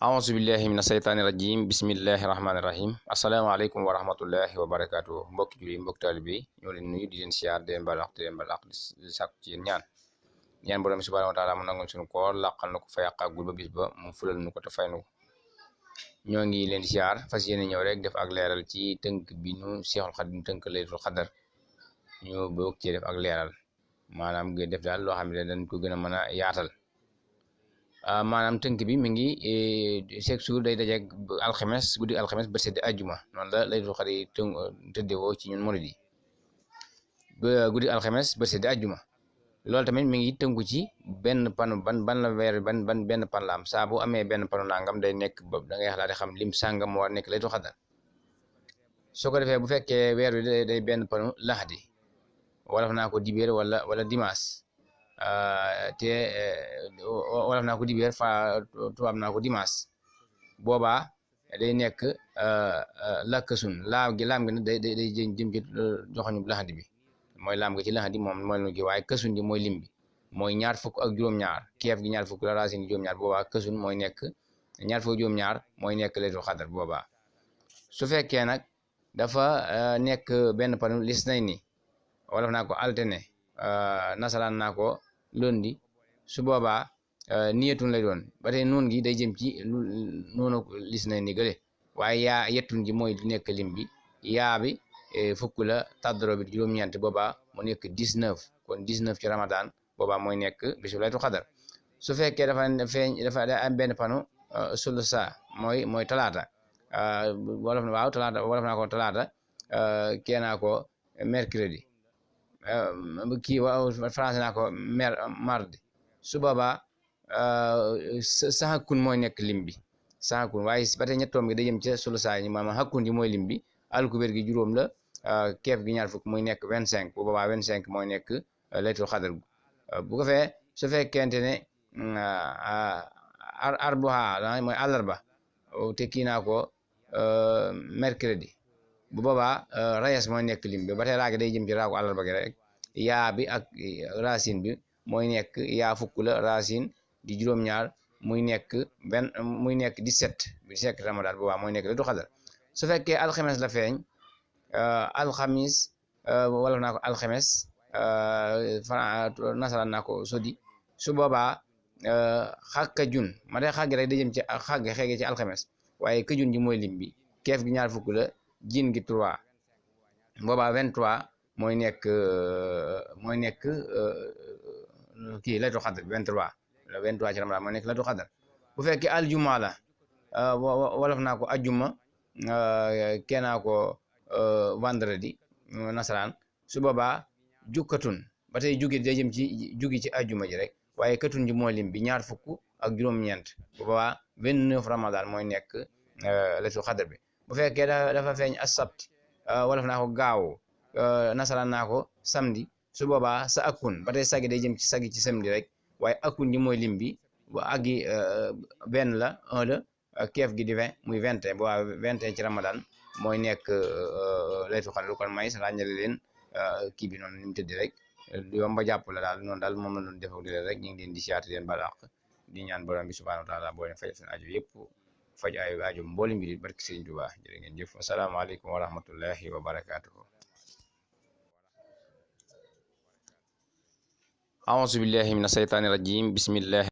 aouzu billahi mina seytaani rajim bismillahi rahmaani rahim asalaamaaleykum wa rahmatullahi wa barakaatu mbokki julli mbokki taalibe yi ñoo leen nuyu di leen siyaar di leen balax di sàkku ci yéen ñaan borom bi subhaanahu wa taala mu nangul suñu koor làqal na ko fa yàqagul ba bis ba mu fulal nu ko te fay nu ko ñoo ngi leen di siyaar fas yéene ñëw rek def ak leeral ci tënk bi nu Seexul Xadiim tënk laylatul xadar ñu bëgg ci def ak leeral maanaam nga def daal loo xam ne dañ ko gën a mën a yaatal maanaam tënk bi mi ngi chaque jour day dajeeg alxames guddi alxames ba sedd ajjuma noonu la laylatul xadar yi tëddewoo ci ñun murid yi ba guddi alxames ba sedd ajjuma loolu tamit mi ngi tënku ci benn panu ban la weer benn pan la am saa bu amee benn panu nangam day nekk ba da ngay xalaat xam lim sàngam moo war nekk laylatul xadar soo ko defee bu fekkee weer wi day benn panu laxdi wolof naa ko dibéer wala dimanche te wolof naa ko dibéer fa tubaab naa ko dimanche boobaa day nekk lakkasun laam gi nag day jëm ci joxoñu laxdi bi mooy laam gi ci laxdi moom mooy lu gi waaye kësun ji mooy lim bi mooy ñaar fukk ak juróom-ñaar keef gi ñaar fukk la racine juróom-ñaar boobaa kësun mooy nekk ñaar fukk juróom-ñaar mooy nekk laylatul xadar boobaa su fekkee nag dafa nekk benn panu lis nay ni wolof naa ko alterné nasaraan naa ko lundi su boobaa niyetun lay doon ba tey noon gi day jëm ci noonu lis nay ni gële waaye yaa yettun ji mooy di nekk lim bi yaa bi fukk la tàddaro bi juróom-ñeent boobaa mu nekk 19 kon 19 ci ramadan boobaa mooy nekk bisu laylatul xadar su fekkee dafa am benn panu sulusa mooy talaata wolof naa ko talaata kee naa ko mercredi kii français naa ko mardi su boobaa saxakun mooy nekk lim bi saxakun waaye ba tey ñettoom gi day jëm ca sulusa yi maanaam xakkun ji mooy lim bi alkubeer gi juróom la keef gi ñaar fukk muy nekk 25 bu boobaa 25 mooy nekk laylatul xadar bu ko fee su fekkente ne arbuha mooy àllarba te kii naa ko mercredi bu boobaa rayes mooy nekk lim bi ba tey raagi day jëm ci raagu àllarba gi rek yaa bi ak racine bi mooy nekk yaa fukk la racine di juróom-ñaar muy nekk 17 ramadan boobaa mooy nekk laylatul xadar su fekkee alxames la feeñ alxamis wala naa ko alxames nasaraan naa ko sodi su boobaa xàkka jun ma tey xàggi rek day jëm ci xeege ci alxames waaye këjun ji mooy lim bi keef gi ñaar fukk la jin gi 3 boobaa 23 mooy nekk kii laylatul xadar 23 ci ramadan mooy nekk laylatul xadar bu fekkee aljuma la wolof naa ko ajjuma keenaa ko vendredi nasaraan su boobaa jukkatun ba tey jugi day jëm ci jugi ci ajjuma ji rek waaye katun ji mooy lim bi ñaar fukk ak juróom-ñeent bu boobaa 29 ramadan mooy nekk laylatul xadar bi bu fekkee dafa feeñ asabti wolof naa ko gaaw nasaraan naa ko samedi su boobaa sa akun ba tey sagi day jëm ci sagi ci samedi rek waaye akun ji mooy lim bi ba aggi benn la 1 la keef gi di 20 muy 21 bu waa 21 ci ramadan mooy nekk laylatul xadar kon may ràññale leen kii bi noonu ni mu tëddee rek yomba jàpp la daal noonu daal moom la doon defak di leen rek ñu ngi leen di siyaati leen balaq di ñaan borom bi subhanahu wa taala boo leen fajal seen aajo yëpp faj ay aajo mboolem bi barki Sëriñ Tuubaa jërë ngeen jëf asalaamaaleykum wa rahmatullahi wa barakatuhu aouzu billahi mina seytaani rajim bismillah